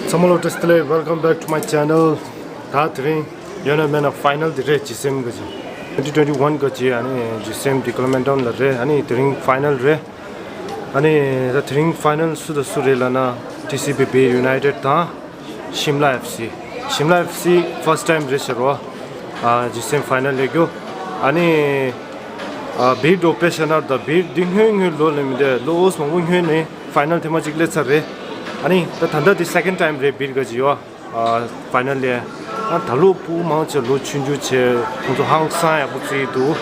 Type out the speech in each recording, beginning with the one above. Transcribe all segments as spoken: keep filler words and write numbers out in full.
ཚང་མ་ལ་བཀྲ་ཤིས་བདེ་ལེགས། Welcome back to my channel. ད་དེ་རིང་ཡོད་ན་མེད་ན་ཕའི་ནལ་དེ་རེད། ཇི་སེམ་གི་ཇི། twenty twenty-one གི་ཇི་ཨ་ནི་ཇི་སེམ་དེ་ཀོ་ལ་མན་ཌོན་ལ་རེད། ཨ་ནི་དེ་རིང་ཕའི་ནལ་རེད། ཨ་ནི་ད་དེ་རིང་ཕའི་ནལ་སུ་དང་སུ་རེད་ལབ་ན། ཊི་སི་བི་བིར་ཡུ་ནའི་ཊེཌ་དང་ཤིམ་ལ་ཨེཕ་སི། ཤིམ་ལ་ཨེཕ་སི་ཕར་སི་ཊི་ཊའིམ་རེད་ཟེར་བ། ཨ་ཇི་སེམ་ཕའི་ནལ་ལ་འགྲོ། ཨ་ནི་ཨ་བིར་འགྲོ་དཔེ་བཤད་ན་ད་བིར་འདི་སྔོན་སྔོན་ལོ་ལ་མི་འདྲ་ལོ་ཨོས་མང་པོ་སྔོན་ནས་ཕའི་ནལ་ཐེངས་མ་གཅིག་སླེབས་ཚར་རེད། ཨ་ནི་ད་ད་ལྟ་འདི་སེ་ཀེན་ཌི་ཊའིམ་རེད་བིར་ག་ཇི་ཡོ། ཨ་ཕའི་ནལ་ལ། ཨ་ད་ལོ་ཕྲུ་གུ་མང་ཆེ་ལོ་ཆུང་ཆུང་བྱས། ཁོང་ཚོ་ཧང་སང་ཡག་པོ་བརྩིས་འདུག་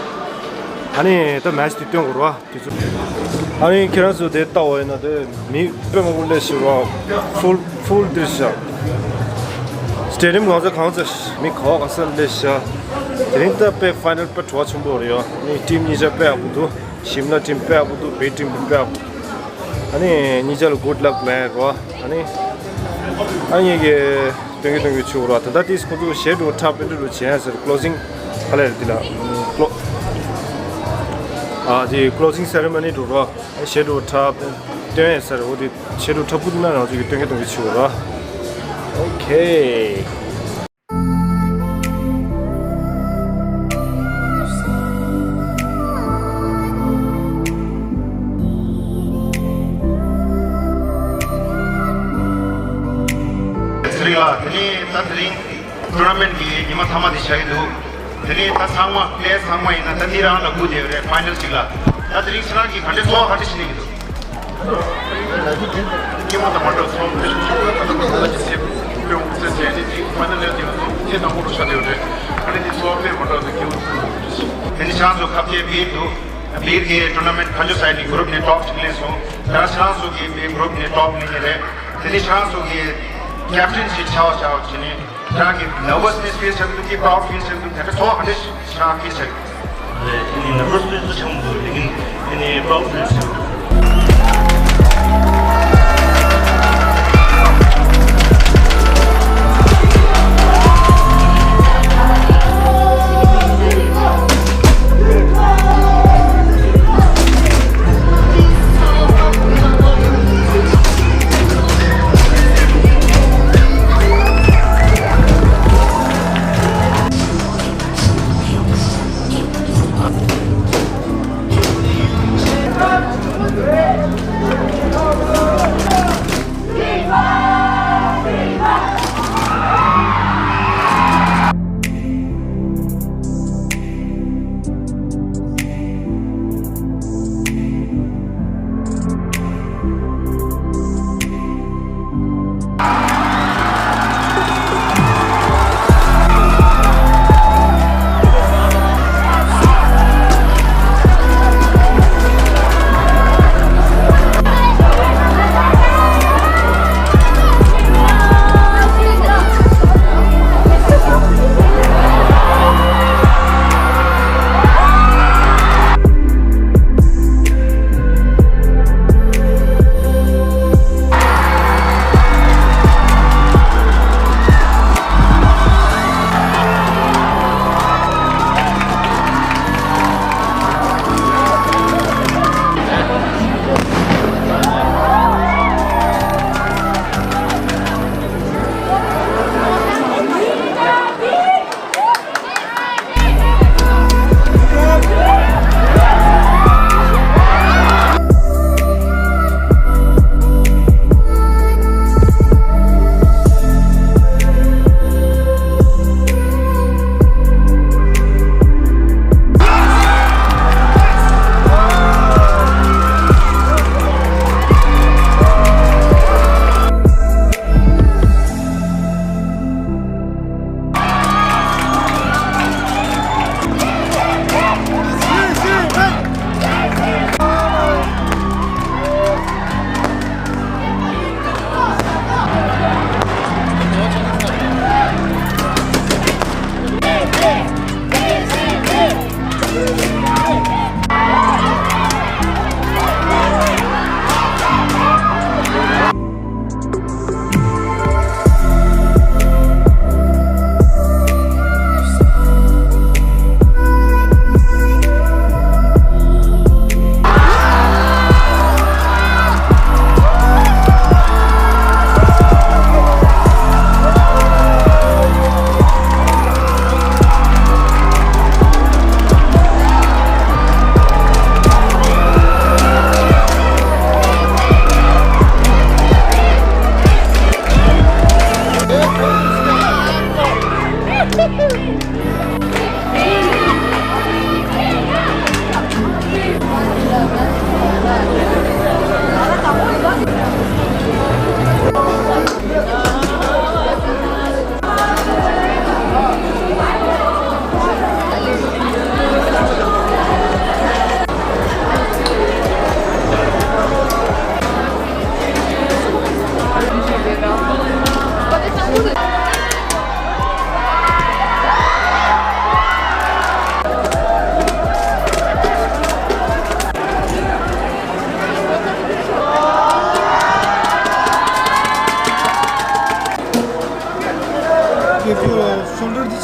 ཨ་ནི་ད་མེ་ཆི་དེ་སྟོན་དགོས་རེད་བ། དེ་ཚོ། ཨ་ནི་ཁྱེད་རང་ཚོ་དེ་ལྟ་བ་ཡིན་ན་དེ་མི་དཔེ་མང་པོ་སླེབས་ཤག་ར། ཕུལ་ཕུལ་འདིར་ཤག་སི་ཊེ་ཌི་ཡམ་གང་ས་གང་ས་མི་ག་བ་ག་ས་སླེབས་ཤག་དེ་རིང་ད་དཔེ་ཕའི་ནལ་དཔེ་བྲོ་བ་ཆེན་པོ་རེད་ཡ། ཨ་ནི་ཊིམ་གཉིས་ཆ་དཔེ་ཡག་པོ་འདུག་ཤིམ་ལ་ཊིམ་དཔེ་ཡག་པོ་འདུག་བིར་ཊིམ་དཔེ་ཡག་པོ་འདུག་ཨ་ནི་གཉིས་ཆ་ལ་གུཌ་ལག་ལབ་ཡ་རེད་བ། ཨ་ནི་ཨ་ནི་གི་སྟོན་གྱི་སྟོན་གྱི་ཆུ་ར། ད་ལྟ་དེས་ཁོ་ཚོ་ཞེ་དྲུག་ཁྲབ་པེ་འདྲ་རུ་བྱས་ཟེར། ཀློ་ཟིང་ག་ལེར་འདི་ལ་ཀློ་ཨ་དེ་ཀློ་ཟིང་སེ་རེ་མོ་ནི་འགྲོ་ར། ཞེ་དྲུག་ཁྲབ་སྟོན་ཡས་ཟེར། འོ་དེ་ཞེ་དྲུག་ཁྲབ་པུ་ན་ང་ཚོ་གི་སྟོན་གྱི་སྟོན་གྱི་ཆུ་ར། ཨོ་ཁེ། ཟེར་ཡ། དེ་ནས་ད་དེ་རིང་ཊུར་ན་མེན་ཊི་གི་ཉི་མ་མཐའ་མ་དེ་ཆགས་ཀྱི་འདུག་དེ་ནས་ད་ཚང་མ་པི་ལེ་ཡར་ཚང་མ་ཡིན་ན་ད་འདི་རང་ལ་སྒུག་བསྡད་ཡོད་རེད། ཕའི་ནལ་གཅིག་ལ། ད་དེ་རིང་ཁྱེད་རང་གིས་ག་འདྲའི་ཚོར་བ་ག་འདྲ་ཞིག་སླེབས་ཀྱི་འདུག་སྐྱེས་མ་ད་མ་འགྲོ་ཚོར་བ་དཔེ་ཞིག་ད་ད་ད་ད་ཅི་སེ་དཔེ་འོང་ཚེ་ཟེར་ནས་དེ་ཕའི་ནལ་ལ་དེ་ཚོ་ཐེངས་དང་པོ་རུ་ཆགས་བསྡད་ཡོད་རེད། ཨ་ནི་དེ་ཚོར་བ་དཔེ་མ་འགྲོ་ཚེ་སྐྱེ་བོ་དེ་ནི་ཁྱེད་རང་ཚོ་ཁ་གཏད་པའི་འདུག་བིར་གྱི་ཊུར་ན་མེན་ཊི་ཕར་ཕྱོགས་སའིཌ་ནས་གུ་རུབ་ནས་ཊོབ་གཅིག་སླེབས་སོང་། ད་ཁྱེད་རང་ཚོ་གི་བིར་གུ་རུབ་ནས་ཊོབ་སླེབས་ནི་རེད། དེ་ནས་ཁྱེད་རང་ཚོ་གི་ཀེབ་ཊན་ཞིག་ཆགས་པ་ཆགས་པ་བྱས་ནས་ཁྱེད་རང་གི་ནར་ཝ་སི་ནེ་སི་ཕིལ་བྱེད་འདུག་གི་པ་རའུ་ཌི་ཕིལ་བྱེད་འདུག་དེ་འདྲ་ཚོར་བ་ག་འདྲ་ཞིག་ཁྱེད་རང་ཕིལ་བྱེད། ཨ་ནི་ནར་ཝ་སི་ཕིལ་ཆེན་པོ་འདུག་ལེ་ཀིན་ཨ་ནི་པ་རའུ་ཌི་ཕིལ་བྱེད་འདུག་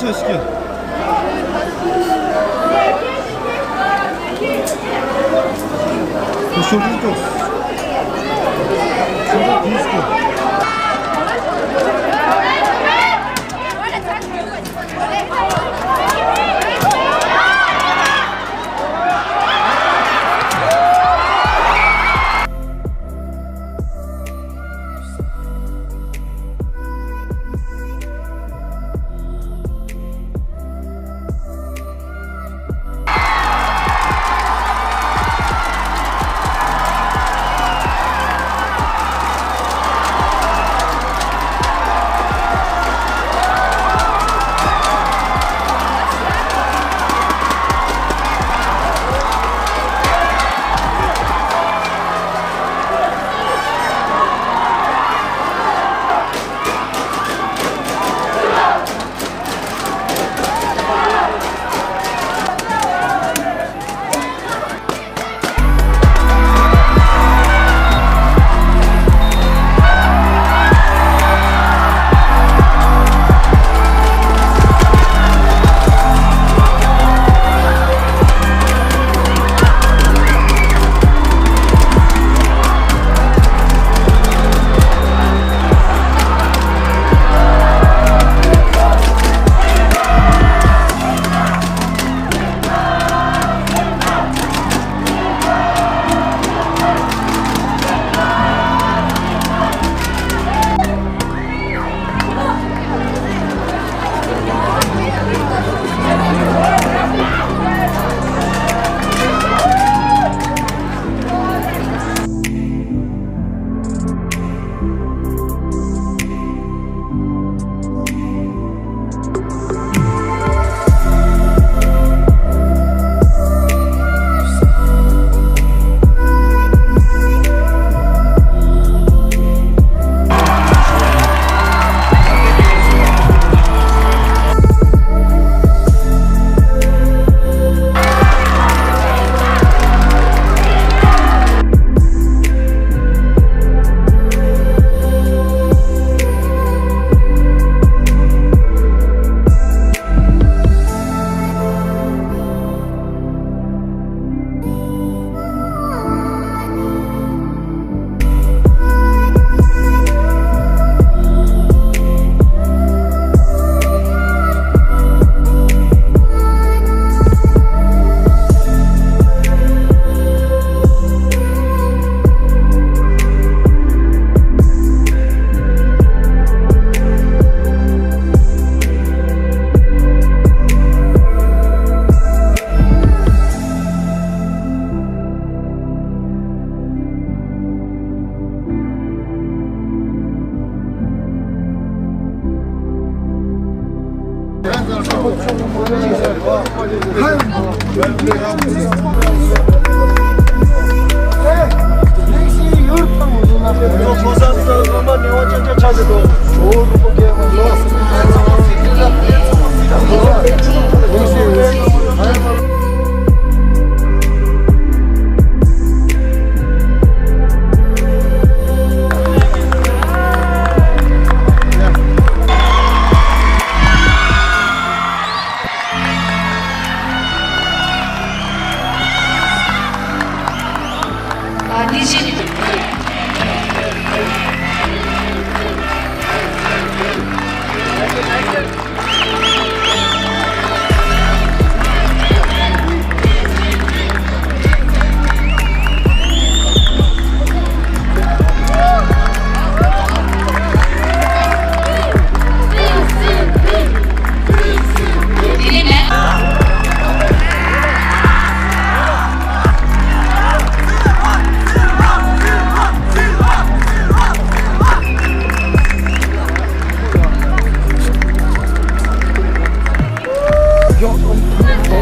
ཆ་ཞིག་གི། ཁོ་ཤོར་རིན་ཏོ། ཤོར་རིན་ཏོ།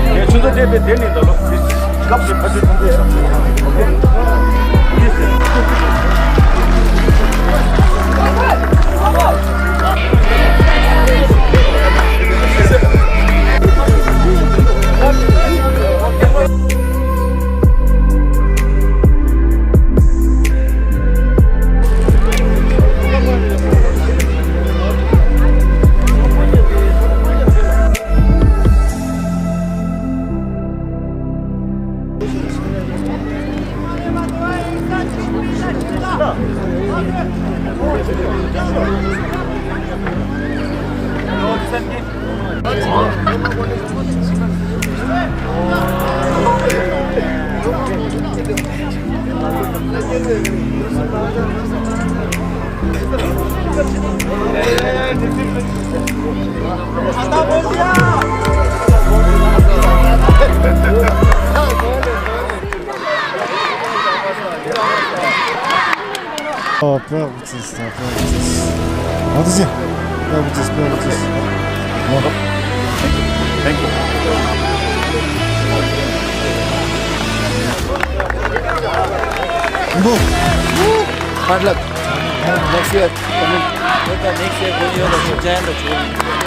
ངས་ཆུ་ཚོད་བརྒྱད་པའི་དེ་ནས་འདི་ལོ་སྐབས་ཀྱི་ཕ་ཆུ་ཐོན་དུས་སམ། ཨོ། དཔེ་ཡག་པོ་བྱས་སོང་། དཔེ་ཡག་པོ་བྱས་སོང་། ཨ་ཏི་ཅི། དཔེ་ཡག་པོ་བྱས། དཔེ་ཡག་པོ་བྱས་སོང་། ལོ། Thank you. Good luck. Next year, I mean, next year, good year, the giant, the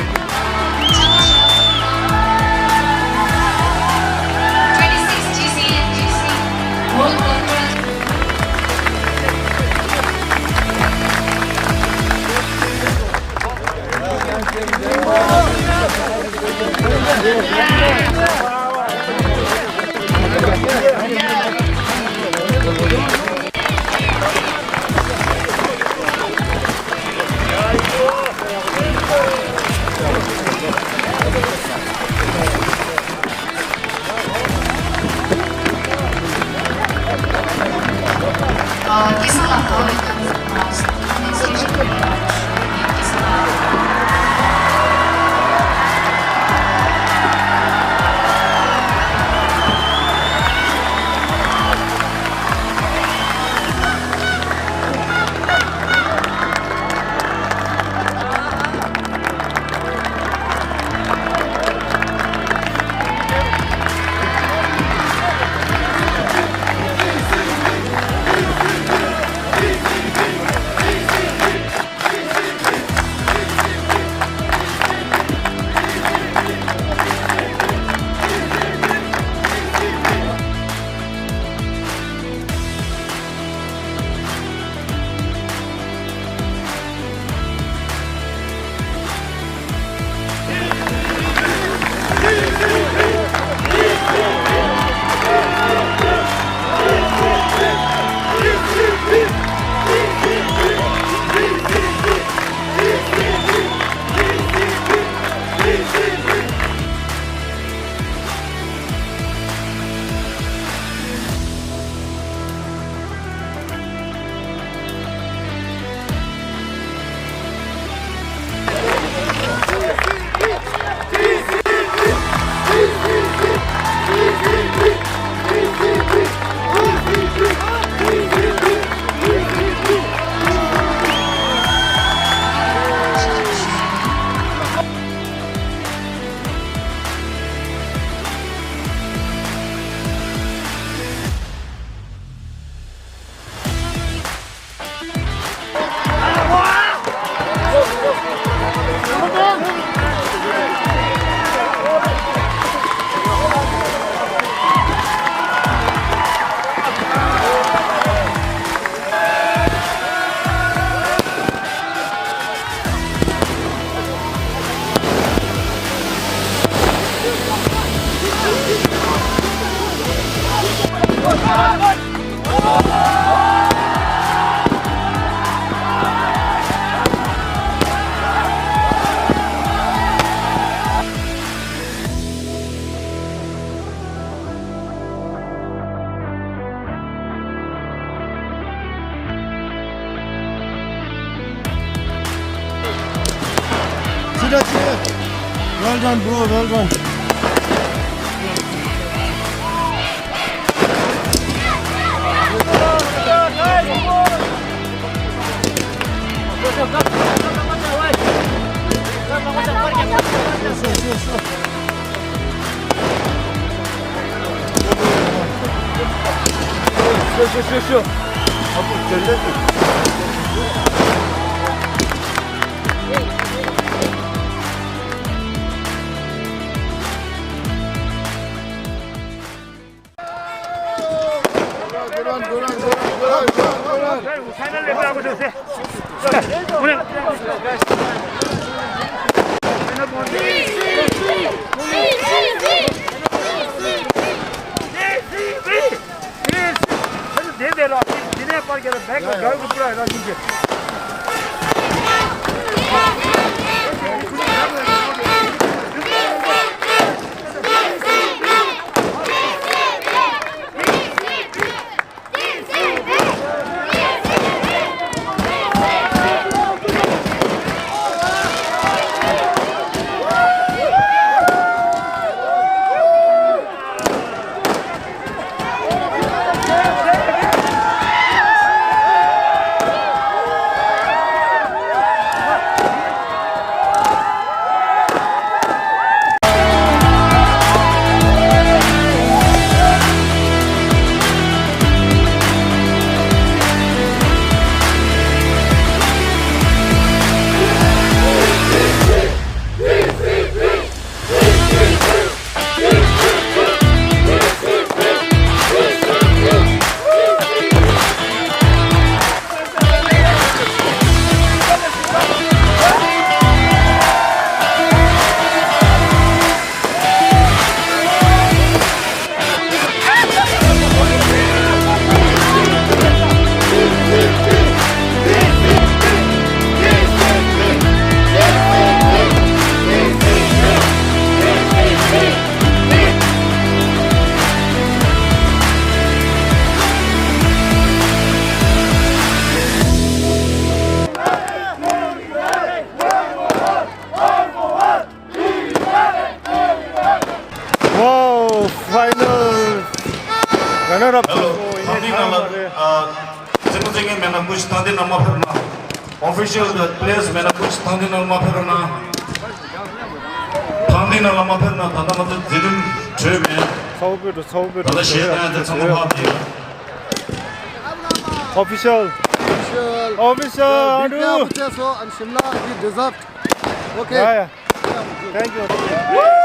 Sit up, sit up. Well done, bro, well done. ཀུ་ཤུ་ཐང་སྟེང་ནང་མ་ཕེབས་ན། ཨོ་ཕི་ཤལ་གྱི་པི་ལེ་ཡར་མེད་ན་ཀུ་ཤུ་ཐང་སྟེང་ནང་མ་ཕེབས་ན། ཐང་སྟེང་ནང་ལ་མ་ཕེབས་ན་ད་ལྟ་ང་ཚོ་འཛིན་རིམ་གྲོལ་མེད། ཚ་བོ་པོ་འགྲོ་ཚ་བོ་པོ་ད་ལྟ་གཞས་བཏང་ཡ་དེ་ཚང་མ་ཕབ་ནས་ཡོད། Official. Official. Official. Big Andrew. Big up, Cheso and Shimla. We deserve. Okay. Yeah, yeah. Thank you.